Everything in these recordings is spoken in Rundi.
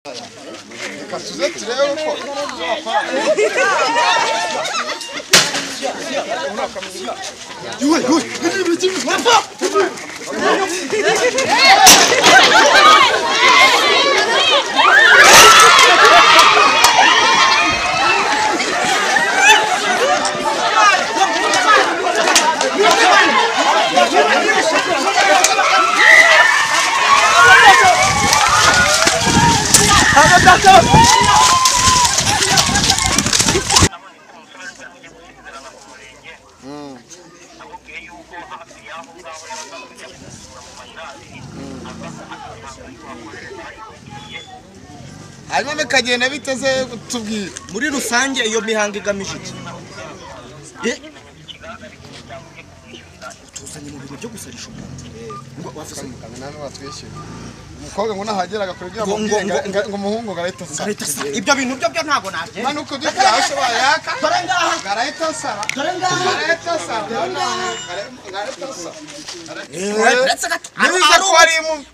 Reka tuze turebe uko. Hanyuma bikagenda biteze tubwira muri rusange iyo mihango igamije iki? Tuzanye mu bintu byo gusarisha umuntu ngo wavuze muganga nawe watwishyura umukobwa ngo nahagera agakora ibyo amubwiye ngo umuhungu garahita asara. Ibyo bintu byo byo ntago nabye manu ko byashe bayaka dore ngaha garahita asara dore ngaha garahita asara garahita asara.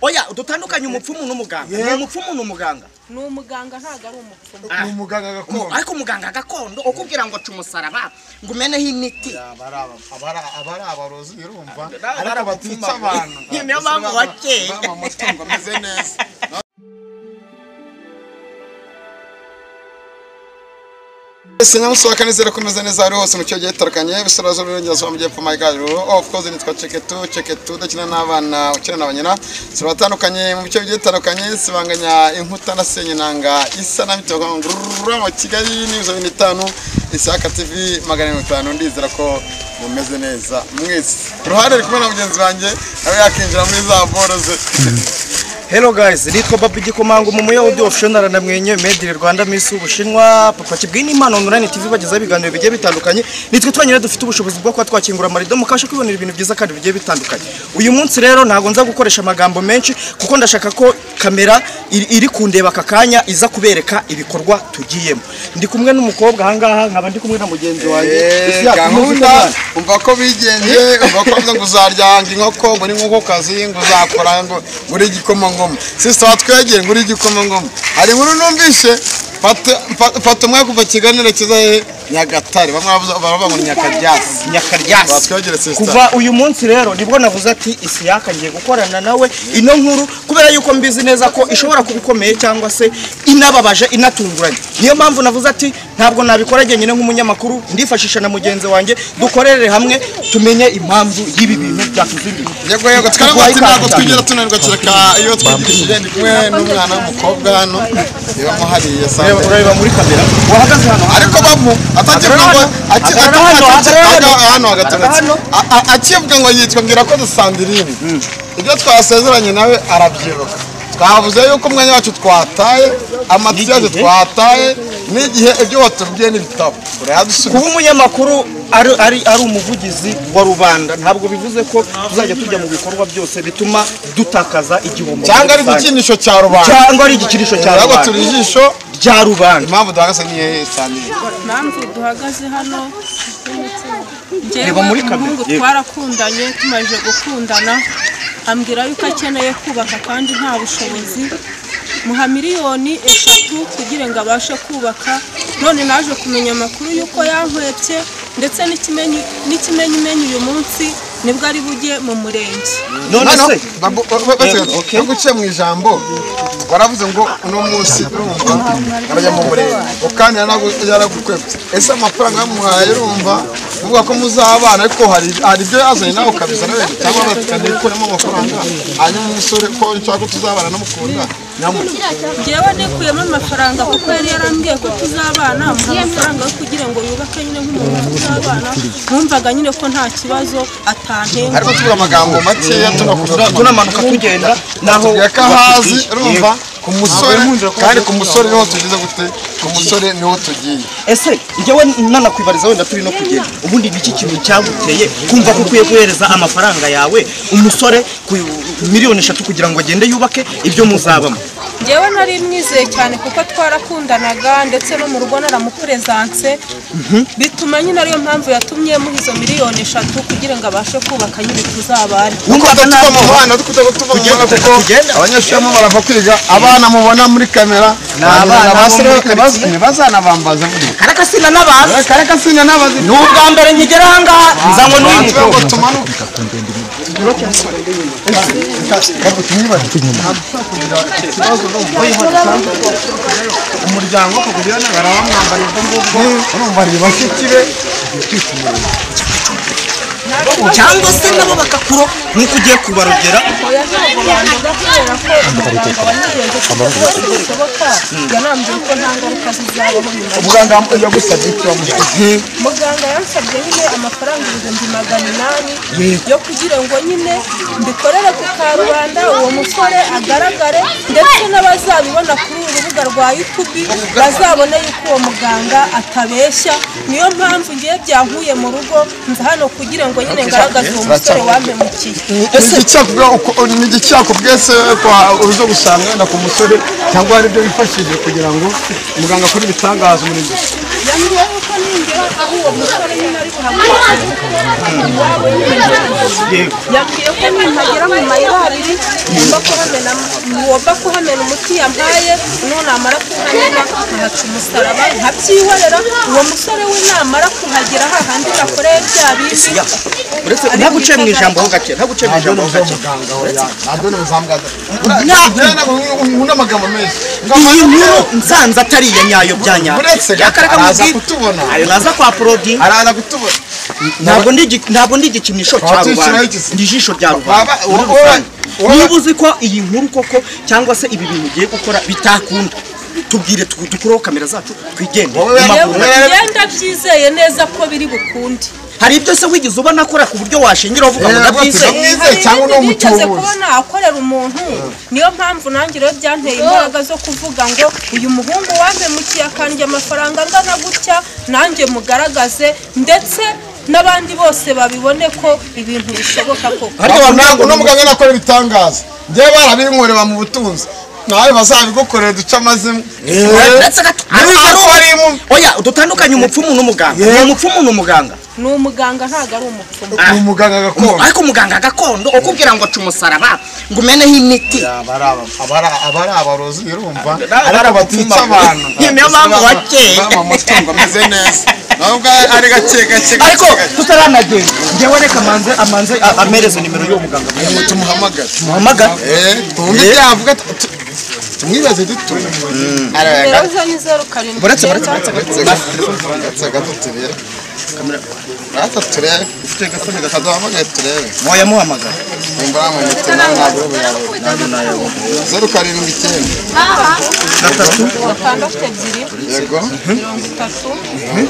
Oya dutandukanye umupfumu n'umuganga. Ni umupfumu n'umuganga. Ni umuganga ntago ari umupfumu. Ni umuganga gakondo. Ariko umuganga gakondo ukubwira ngo ca umusaraba ngo umeneho imiti. Abari abarozi urumva ariko batica abantu. Niyo mpamvu wakeye. Amatungo ameze neza. Sinyamusohoka nizera ko meze neza ari hose mu cyo gihe gitandukanye bisarazo birengerazuba mu gihe my God of course nitwa Cheketu Cheketu dakina n'abana ukina n'abanyina turatandukanye mu bice bigiye bitandukanye sibanganya inkuta na senyenanga isa na mitoko mu Kigali n'izo 5 Isaka TV 500 ndizera ko mumeze neza mwese. Ruhare kumwe na mugenzi wanjye abe yakinjira muri za boroze. Hello guys, nitwa Babi Gikomango mu Muyahudi official na mwenye Made in Rwanda Miss Ubushinwa Papa Kibwini Impano Online TV bageza ibiganiro bigiye bitandukanye. Nitwe twanyine dufite ubushobozi bwo kuba twakingura amarido mukasha kwibonera ibintu byiza kandi bigiye bitandukanye. Uyu munsi rero ntago nza gukoresha amagambo menshi kuko ndashaka ko kamera iri kundeba kakanya iza kubereka ibikorwa tugiyemo. Ndi kumwe n'umukobwa ahangaha nkaba ndi kumwe na mugenzi wanjye. Gahunda umva ko bigenje umva ko ngo uzaryanga inkoko ngo n'inkoko kazi ngo uzakora ngo muri igikoma ngoma. Sister watwegeye nguri igikoma ngoma. Hari inkuru numvishe fata umwe kuva Kigali nerekeza he Nyagatare bamwe baravuga ngo Nyakaryasi. Nyakaryasi. Watwegere sister. Kuva uyu munsi rero nibwo navuze ati Isiyaka ngiye gukorana nawe ino nkuru kubera yuko mbizi neza ko ishobora kubikomeye cyangwa se inababaje inatunguranye. Niyo mpamvu navuze ati ntabwo nabikora njye nk'umunyamakuru ndifashisha na mugenzi wanjye dukorere hamwe tumenye impamvu y'ibi bintu byatuzingiye. Yego yego twaravuga ati ntabwo twigera tunanirwa kireka iyo twigishije ndi kumwe n'umwana w'umukobwa hano niba muhariye sa urareba muri kamera wahagaze hano ariko bamu atakivuga ngo hano hagatonetse akivuga ngo yitwa ngira ko Sandrine ibyo twasezeranye nawe arabyibuka. Twavuze yuko umwanya wacu twataye amatwi yacu twataye n'igihe ibyo watubwiye n'ibitabo urayadusubiza. Kuba umunyamakuru ari umuvugizi wa rubanda ntabwo bivuze ko tuzajya tujya mu bikorwa byose bituma dutakaza igihombo cyangwa ari igikinisho cya rubanda cyangwa ari igikinisho cya rubanda turi ijisho rya rubanda. Impamvu duhagaze ni hehe Sandrine? Impamvu duhagaze hano njyewe umuhungu twarakundanye tumaze gukundana ambwira yuko akeneye kubaka kandi nta bushobozi muha 3 miliyoni kugira ngo abashe kubaka. None naje kumenya amakuru yuko yankwebye ndetse n'ikimenyimenyi uyu munsi nibwo ari bujye mu murenge. None se okay guciye mu ijambo waravuze ngo uno munsi urumva arajya mu murenge kandi yaragukwebye. Ese amafaranga yamuhaye urumva uvuga ko muzabana ariko hari ibyo yazanye nawe ukabizana wenda cyangwa bakanikuramo amafaranga hanyuma umusore ko nshaka ko tuzabana namukunda. Njyewe nikuyemo amafaranga kuko yari yarambwiye ko tuzabana muha amafaranga yo kugira ngo yubake nyine nk'umuntu tuzabana numvaga nyine ko nta kibazo atantenga. Ariko tuvuga amagambo makeya tunamanuka tugenda naho yakahazi urumva ku musore kandi ku musore niho tugeze gute ku musore niho tugiye. Ese njyewe nanakwibariza wenda turi no kugenda ubundi niki kintu cyaguteye kumva ko ukwiye guhereza amafaranga yawe umusore ku 3 miliyoni kugira ngo agende yubake ibyo muzabamo? Njyewe nari mwizeye cyane kuko twarakundanaga ndetse no mu rugo naramupresence, bituma nyine ariyo mpamvu yatumye muha izo 3 miliyoni kugira ngo abashe kubaka nyine tuzabane. Wumvaga tuva mu muhanda, dukunda tuva mu muhanda kuko abanyeshuri barimo barava kwiga. Abana mubona muri kamera Ni abana bo muri quartier. Ntibazanabambaza buriya. Karaka sina n'abazi. Kareka sina n'abazi. Ni ubwa mbere nkigera aha ngaha nzanywe n'uyu Tuvuga ngo mukobwa. Tumanuke. Umuryango kugira ngo barabamwambara ubwo ngubwo, urumva ni bashiki be. Cyangwa se nabo bakakuro nk'uko ugiye kubarugera. Oya, ntabwo bandoga kubera ko umuganga wanyigenje kuko rwose bishoboka yanambwiye ko nta ngaruka zizabaho nyuma. Muganga yagusabye icyo wamuhaye? Muganga yansabye nyine amafaranga 800,000 yo kugira ngo nyine mbikorere ku karubanda, uwo musore agaragare, ndetse n'abazabibona kuri uru rubuga rwa YouTube bazabone yuko uwo muganga atabeshya. Niyo mpamvu ngiye byankuye mu rugo nza hano kugira ngo nyine ngaragaze uwo musore wampemukiye. Ni igiki cyakubwiye se ko uza gusanga wenda ku musore, cyangwa hari ibyo wifashishije kugira ngo muganga akore ibitangaza umurenge? Yambwiye yuko ningera aho uwo musore nyine ari buhaguruke iwabo nyine ntazi. Yambwiye ko nimpagera mu mayira abiri ngomba kuhamena umuti yampaye, noneho namara kuhamena nkahaca umusaraba nkabyihorera, uwo musore we namara kuhagera hahandi nakoreye bya bindi. Uretse ntaguciye mu ijambo ho gake, ntaguciye mu ijambo ho gake. Nkunda amagambo menshi. Iyi nkuru nsanze atari iya nyayo bya nyayo. Uretse Yakareka araza mubwire. kutubona. Ayo naza kwa prodi. Araza kutubona. Ntabwo ndi igikinisho cya Waba tuyishyiraho rubanda. iki se? Ndi ijisho rya rubanda muri rusange. Niba uzi ko iyi nkuru koko cyangwa se ibi bintu ugiye gukora bitakunda, tubwire dukureho kamera zacu twigende mu maguru. Ngenda byizeye neza ko biri bukunde. Hari ibyo se wigeze ubona akora ku buryo washingira uvuga ngo Eh, ndabyizeye? Ndamwizeye cyangwa ni Hari ibindi nigeze umutubuzi? kubona akorera umuntu, niyo mpamvu nanjye rero byanteye imbaraga zo kuvuga ngo uyu muhungu wampemukiye akandya amafaranga angana gutya, nanjye mugaragaze ndetse n'abandi bose babibone ko ibintu bishoboka koko. Ariko wambwira ngo Uno muganga nakora ibitangaza, njyewe barabinkorera mu butunzi, nawe bazabigukorera duce amazimwe. Uretse gato. Niba ko hari impumyi. Oya, dutandukanye umupfumu n'umuganga. Ni umupfumu, ni umuganga? Ni umuganga, ntabwo ari umupfumu. Ni umuganga gakondo. Ariko umuganga gakondo ukubwira ngo ca umusaraba ngo umeneho imiti. Aba ari abarozi, urumva, Ari ariko batica abantu. Niyo mpamvu bakeye. Baba amatungo ameze neza nubwo ari gake gake. Ariko Gake gake. tutaranagenda, njyewe reka amanze amereze nimero y'uwo muganga. Tumuhamagare. Tumuhamagare. Eh, twumve ibyo yavuga, tumwibaze duto. Nimero ze ni 07 Buretse, buretse, 9. Buretse. Uretse gato turebe. Rata turebe. Ufite agafuni kaduhamagaye turebe. Mwayamuhamagara. Nimba amayinite nawe ntabwo uri buyabe. 079. 3. 62. Yego. 30.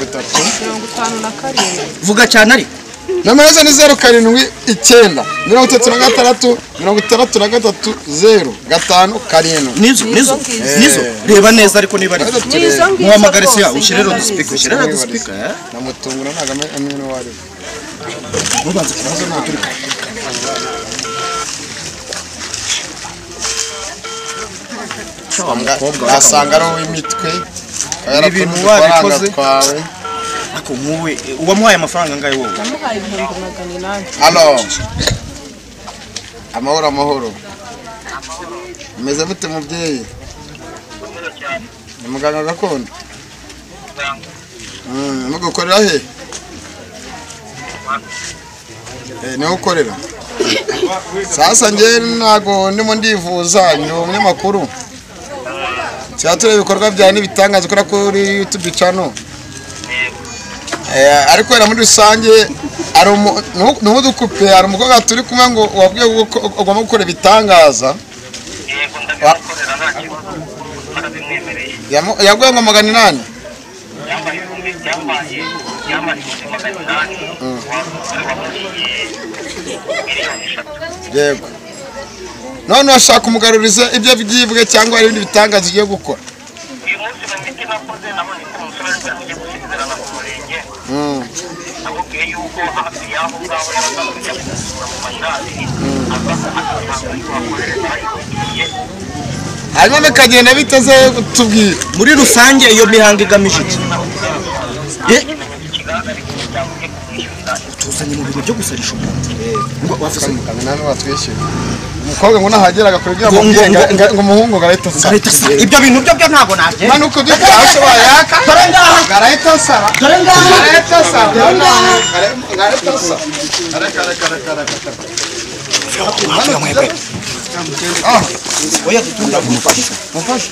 30. 57. Vuga cyane ariko. Nomero ze ni 0793363057. Nizo, nizo, nizo. Reba neza ariko niba ari Rero Ni turebe. izo ngizo. Muhamagare se ya Rwose, ushyire ngenda loudspeaker. bizi. Ushyire loudspeaker, eh? Namutungura ntabwo amenye n'uwo ari we. Mubanze kubaza turi kare. Wasanga ari uw'imitwe. Ibintu udufaranga wabikoze. twawe. Ariko nkuwe uwamuhaye amafaranga angahe wowe? Namuhaye 800,000. Halo. Amahoro, amahoro. Umeze bute mubyeyi? Ni muganga gakondo? Mugukorera he? Eh, niho ukorera? Sasa njye ntago ndimo ndivuza, ni umunyamakuru. Tuba tureba ibikorwa byawe n'ibitangaza ukora kuri YouTube channel. Eh, ariko wenda muri rusange hari ntudukupe, hari umukobwa turi kumwe ngo wabwiye ko ugomba gukora ibitangaza. Yego, ndabimukorera nta kibazo, barabimwemereye. Yaguye ngo 800. Yambaye ibihumbi yambaye yambaye 800,000, wa musore wamuriye 3 miliyoni. Yego, none urashaka umugaruriza ibyo byibwe cyangwa hari ibindi bitangaza ugiye gukora? Uyu munsi mu miti nakoze nabonye ko umusore ari bugiye gusezerana mu murenge. Namubwiye yuko hafi y'aho ngaho yaraza kujya kumusura mu mayira abiri, aza kuhasanga yuko akorera barayibwiye. Hanyuma bikagenda biteze tubwire muri rusange iyo mihango igamije iki? Tuzanye mu bintu byo gusarisha umuntu. Ngo wavuze muganga nawe watwishyura. Umukobwa ngo nahagera agakora ibyo yamubwiye ngo umuhungu garahita asara. Ibyo bintu byo byo ntabwo nabye. Manuko byashe bayaka. Dore ngaha. Garahita asara. Dore ngaha. Garahita asara. Garahita asara. Reka reka reka reka. Ah, oya dutunda kumufasha. Mufasha.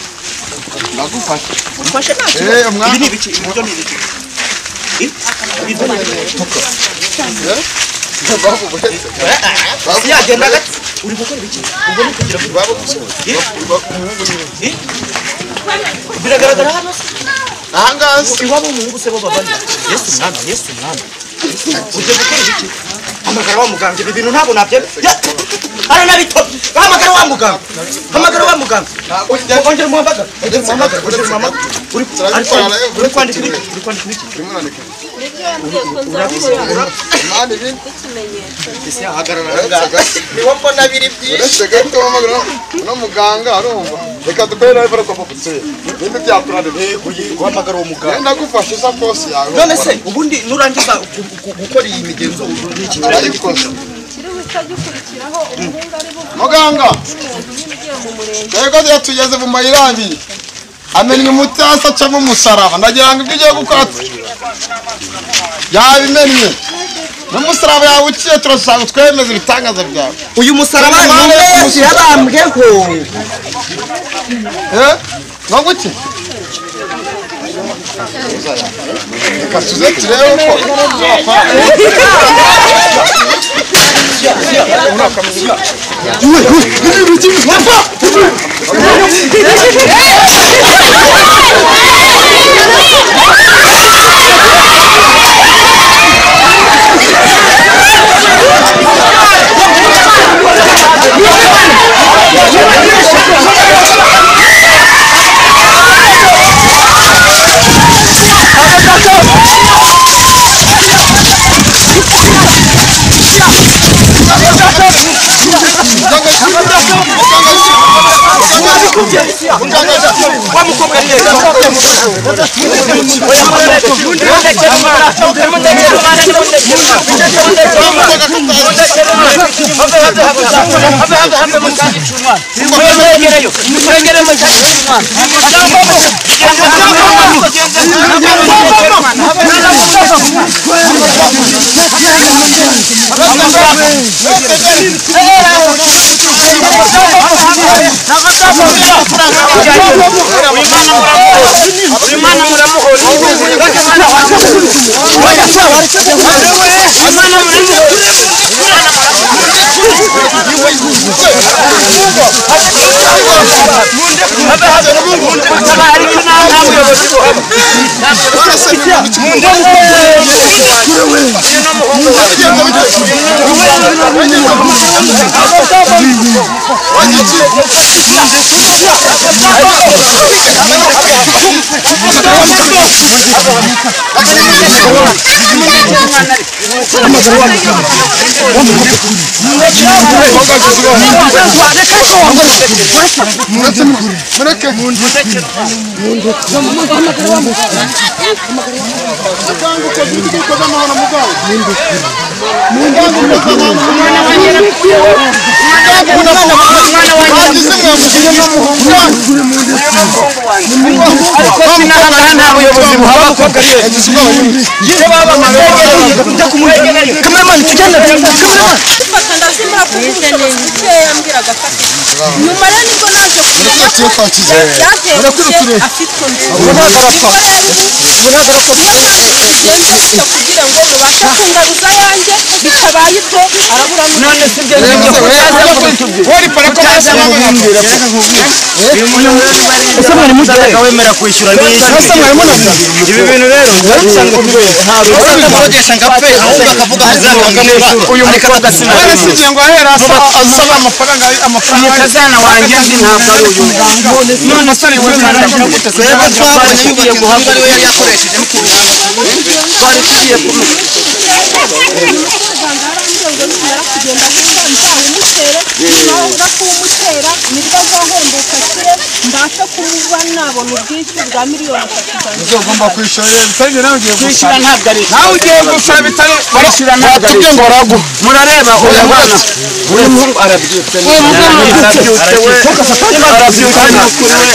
Ndagufasha. Mufashe nta kibazo. Ibi ni ibiki? Ibyo ni ibiki? Ibyo ni ibiki? Yagenda gato. Uri gukora ibiki? Ubwo ni kugira ngo biragaragara hano se. Ahangaha iwabo umuhungu se bo babana. Yesu mwana, Yesu mwana. Ujye gukora ibiki? Hamagara wa muganga, ibi bintu ntabwo nabyemera. Aranabito. Hamagara wa muganga. Hamagara wa muganga. Ongera umuhamagara. Ongera umuhamagara. Ongera umuhamagara. Uri kwandika ibiki? Uri kwandika ibiki? Niwo mbona biri byinshi. Uretse gato hamagara no muganga arumva. Reka dukore live ariko poputse. Ninde byaturane guhamagara uwo muganga. Ndagufasha isa kosi yawe. None se ubundi nurangiza gukora iyi migenzo n'iki arayikoze. Kiri bukagikurikiraho umuhungu ari buvuge. Muganga. Yego yatugeze mu mayirangi. Amennye umutasa acamo umusaraba. Ndagira ngo ibyo ugiye gukora yabimennye. N'umusaraba yawuciye turashaka twemeze ibitangaza byawe. Uyu musaraba ni yabambweho. Eh? Ngo iki? Reka tuze turebe ko Nyuma rero nibwo naje kumenya ko yagiye afite undi bigenze gutya kugira ngo mubashe kungaruza yanjye bitabaye ibyo arabura none si byo wemera kwishyura ibi bintu rero uyu mukobwa umukazana wanjye nzi ntabwo ari uyu none se twari tugiye guhabwa ariwe yari yakoresheje twari tugiye Yarambwiye ngo nimara kugenda gutya nzawumutere, nimara kuwumutera nibwo azahembuka akire, mbashe kuba nabona ubwishyu bwa 3 miliyoni zanjye. Nizo ugomba kwishyura bitari ibyo, nawe ugiye Kwishyura gusaba. ntabwo ari Nawe ugiye gusaba bitari Kwishyura ntabwo ari Watubwiye ngo baraguha. Murareba uyu mwana, uyu muhungu arabyutse, arabyutse we, arabyutse ni ukuri we.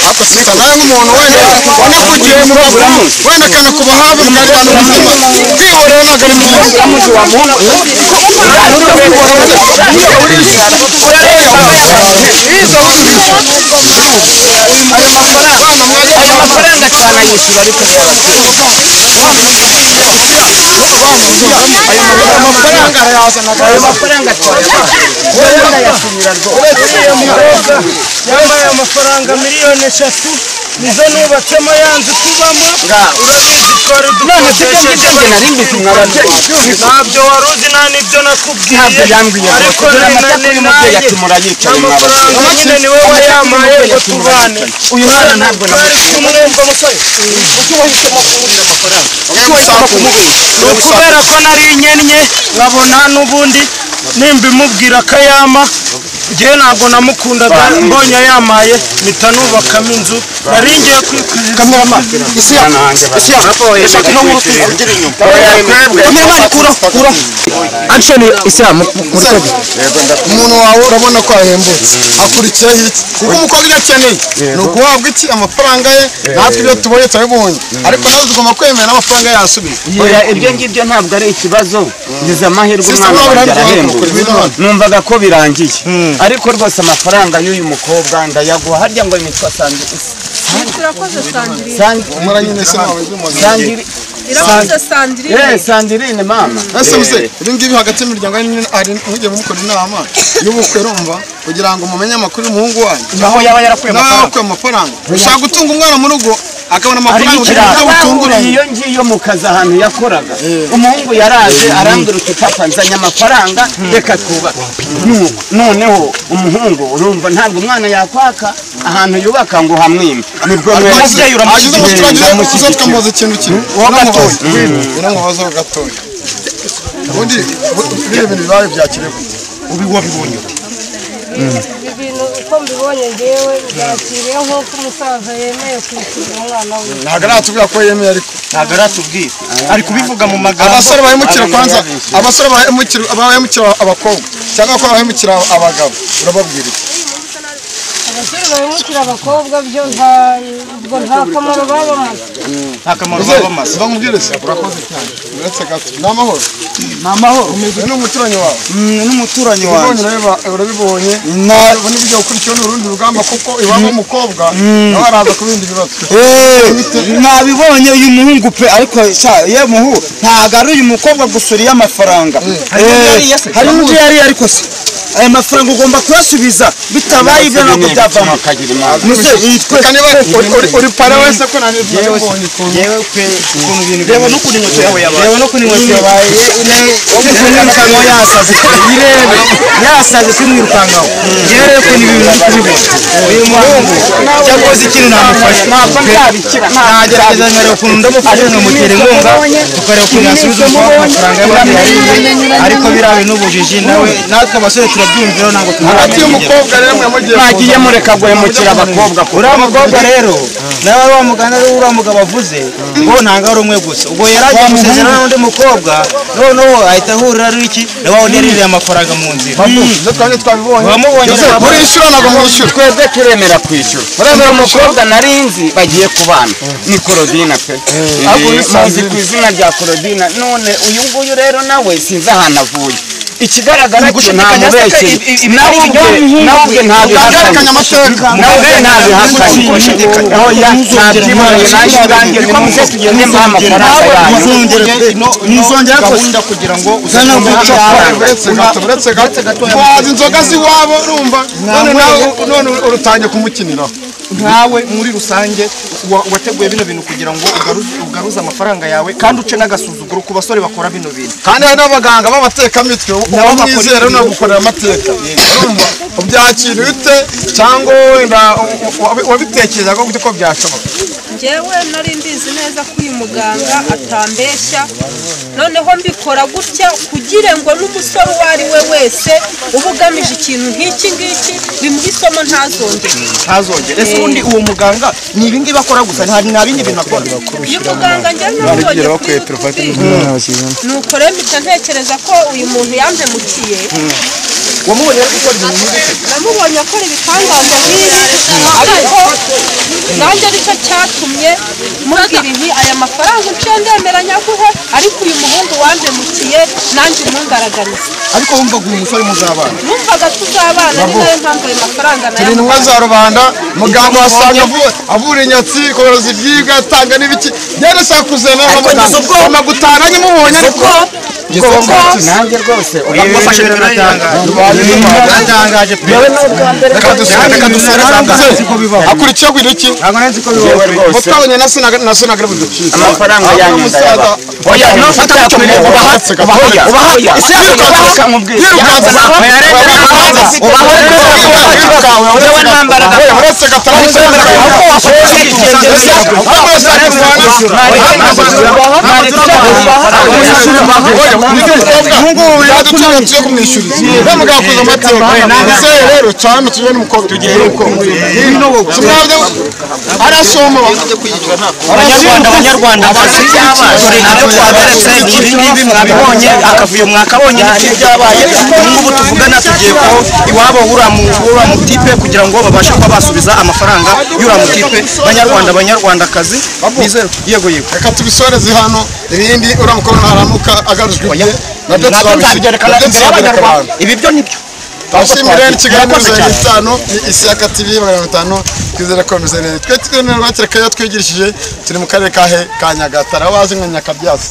Ariko sisa, nawe nk'umuntu wenda wanakugiye mu baguru, wenda akanakuba hafi mukaganira ubuzima, kwihorera ntabwo ari byiza. Uramuzi wa muhungu, urareba ayo mafaranga, ayo mafaranga twanayishyura, ariko Ayo mafaranga arayazana. Ayo mafaranga twayashyura, ndayasinyira rwose. Yambaye amafaranga 3 miliyoni nizo nubatsemo ya nzu tubamo, urabizi twari None se ibyo ngibyo njye nari mbizi, mwa babyeyi? Ntabyo wari uzi, nta n'ibyo nakubwiye. Ntabwo yambwiye Ariko rwose. Dore amatako y'umubyeyi ati murayicaye, mwa babyeyi. Amafaranga nyine niwe wayamaye ngo tubane. Uyu mwana ntabwo Twari namubwiye. kumwe. Musore, kuki wahisemo kumurira amafaranga? Kuki wahisemo kumubeshya? Ni ukubera ko nari nkennye, nkabona n'ubundi nimbimubwira akayama. Njyewe ntabwo namukundaga, mbonye ayamaye mpita nubakamo inzu nari ngiye kwikorera. Cameraman, isi ya isi ya reka ino nkuru tuyivugire inyuma. Cameraman, kura kura action, isi ya muri. Umuntu wawe urabona ko yahembutse, akurikiyeho iki? Kuko umukobwa ibyo akeneye ni ukuhabwa iki? Amafaranga ye. Natwe ibyo tubonye turabibonye, ariko nawe tugomba kwemera n'amafaranga ye yasubiza. Oya, ibyo ngibyo ntabwo ari ikibazo. Ngize amahirwe, Sister, umwana nawe wanjye urabibona arahembutse. kuri hano. Numvaga ko birangiye, ariko rwose amafaranga y'uyu mukobwa ndayaguha. Harya ngo nitwa Sandi? Irakoze Sandrine. Sandi. Umara nyine se wawe by'umuntu. Sandiri. Irakoze Sandrine. Eh, Sandirine mama. Ese muse, ibi ngibi hagati y'imiryango ari mugiye mukora inama y'ubukwe, urumva, kugira ngo mumenye amakuru y'umuhungu wanyu Naho yaba yarakuye nawe amafaranga. yakuye amafaranga, ushaka gutunga umwana mu rugo akabona amafaranga mu buryo Bahuriye butunguranye. iyo ngiyo mu kazi ahantu yakoraga, umuhungu yaraje arambwira uti: "Papa, nzanye amafaranga, reka twubake." Nuko noneho umuhungu, urumva ntabwo umwana yakwaka ahantu yubaka ngo hamwime, nibwo Umubyeyi Hanyuma umuturage Ndamushyigikiye. uza tukamubaza ikintu kimwe, uramubaza gatoya. Ubundi biriya bintu bibaye byakiriwe gute? Ubi wabibonye ute? Ibi bintu uko mbibonye, ngewe byakiriye nk'uko umusaza yemeye kwishyura umwana we. Ntabwo aratubwira ko yemeye, ariko Ntabwo aratubwira, ari kubivuga mu magambo. Abasore bahemukira kwanza, abasore bahemukira abakobwa cyangwa ko bahemukira abagabo, urababwira iki? Abasore bahemukira abakobwa byo nta ubwo nta kamaro baba bamaze. Nta kamaro baba bamaze. Uva nkubwire se, urakoze cyane. Uretse gato, ni amahoro? Ni amahoro. Uyu ni umuturanyi wawe? N'umuturanyi Ubonye wanjye. Urabibonye, urabona ibyo ukurikiyeho ni urundi rugamba, kuko iwabo w'umukobwa nawe araza ku bindi bibazo. Nabibonye uyu muhungu pe, ariko sha ye muhu, ntabwo ari uyu mukobwa gusa uriye amafaranga. Hari n'undi yariye, ariko se aya mafaranga ugomba kuyasubiza, bitabaye ibyo ntabwo byavamo. Muse yitwe Reka niba uri pare wese ko nani nabibonye ukuntu Yewe pe, ukuntu ibintu Reba n'ukuntu inkweto yawe yabaye. Reba n'ukuntu inkweto yabaye, kumwirukankaho yasaze, irebe yasaze kumwirukankaho. Yewe rero ukuntu ibintu ndi kubibona, uyu muhungu cyakoze ikintu namufasha, nagerageza nkareba ukuntu ndamufasha, nkamutera inkunga, tukareba ukuntu yasubiza amafaranga y'abandi yariye, ariko biriya n'ubujiji nawe, natwe abasore turabyumviraho, ntabwo Hagati y'umukobwa rero mwe mugiye Mwagiye mureka guhemukira abakobwa? Uriya mukobwa rero nawe wa mugana ari uriya mugabo avuze ngo ntabwo ari umwe gusa, ubwo yari agiye gusezerana n'undi mukobwa, noneho ahita ahurira ari iki na wa wundi yaririye amafaranga mu nzira. Ibyo twari twabibonye. Wamubonye? Ese murishyura, ntabwo mwishyura? Twebwe turemera kwishyura. Muremera. Umukobwa narinzi bagiye kubana ni Korodina pe. Ahubwo ni Muzi Sandrine. ku izina rya Korodina. None uyu nguyu rero nawe sinzi ahantu avuye, ikigaragara cyo ntamubeshye, nawe ubwe, nawe ubwe ntabihakanye. Bwerekanye amateka. Nawe ubwe ntabihakanye. Oya, ntabyiboneye, nanjye ubwanjye nimuze tugende mbahe amafaranga yanyu. Ntuzongera Gahunda kugira ngo Uretse gato, uretse gato, wazi inzoga z'iwabo, urumva, none nawe none urutangiye kumukiniraho. Nkawe muri rusange wateguye bino bintu kugira ngo ugaruze amafaranga yawe, kandi uce n'agasuzuguro ku basore bakora bino bintu. Kandi hari n'abaganga b'abatekamitwe Nabo bakora uba mwizera ibintu. unagukorera amateka, urumva ubyakira ute? Cyangwa wenda wabitekerezaga gute ko byashoboka? Njyewe nari mbizi neza ko uyu muganga atambeshya, noneho mbikora gutya kugira ngo n'umusore uwo ari we wese uba ugamije ikintu nk'iki ngiki bimuha isomo ntazongere. Ese ubundi uwo muganga ni ibi ngibi akora gusa, nta bindi bintu akora? Uyu muganga njyewe namubonye kuri YouTube, nuko rero mpita ntekereza ko uyu muntu yampemukiye. Wamubonye ari gukora ibintu nk'ibi? Namubonye akora ibitangaza nk'ibi, ariko nanjye aricyo cyatumye mubwira nti aya mafaranga uciye ndemera nyaguhe, ariko uyu muhungu wampemukiye nanjye umungaragarize. Ariko wumvaga uyu musore muzabana? Numvaga tuzabana, ni nayo mpamvu ayo mafaranga nayo. Turi intumwa za rubanda, muganga wasanga avura inyatsi, koroza ibyibwa, atanga n'ibiki. Yari sakuze nawe muganga gutana nyimubonye ariko nanjye rwose wafashe biratangaje pe. Reka dusore akurikiye kwira iki? Twabonye na sinaga buducitse amafaranga yanyu ndayabaha. Oya no fata ubaha Abanyarwanda twaberetse ibi ngibi mwabibonye, akavuyo mwakabonye n'ibyo byabaye. Ubu tuvugana tugiye ko iwabo uriya mutipe kugira ngo babashe kuba basubiza amafaranga y'uriya mutipe. Banyarwanda, banyarwandakazi, nizere yego yego reka tubisoreze hano, ibindi uriya mukobwa ntaramuka agarujwe ibye nabyo tuzabyerekana imbere y'abanyarwanda. Ibi byo nibyo. Tubashimire ikiganiro 5 ni Isiyaka TV 500, twizere ko bimeze neza. Twe twizere rwakireka iyo twigirishije, turi mu karere ka Nyagatare aho bazi nka Nyakabyasi.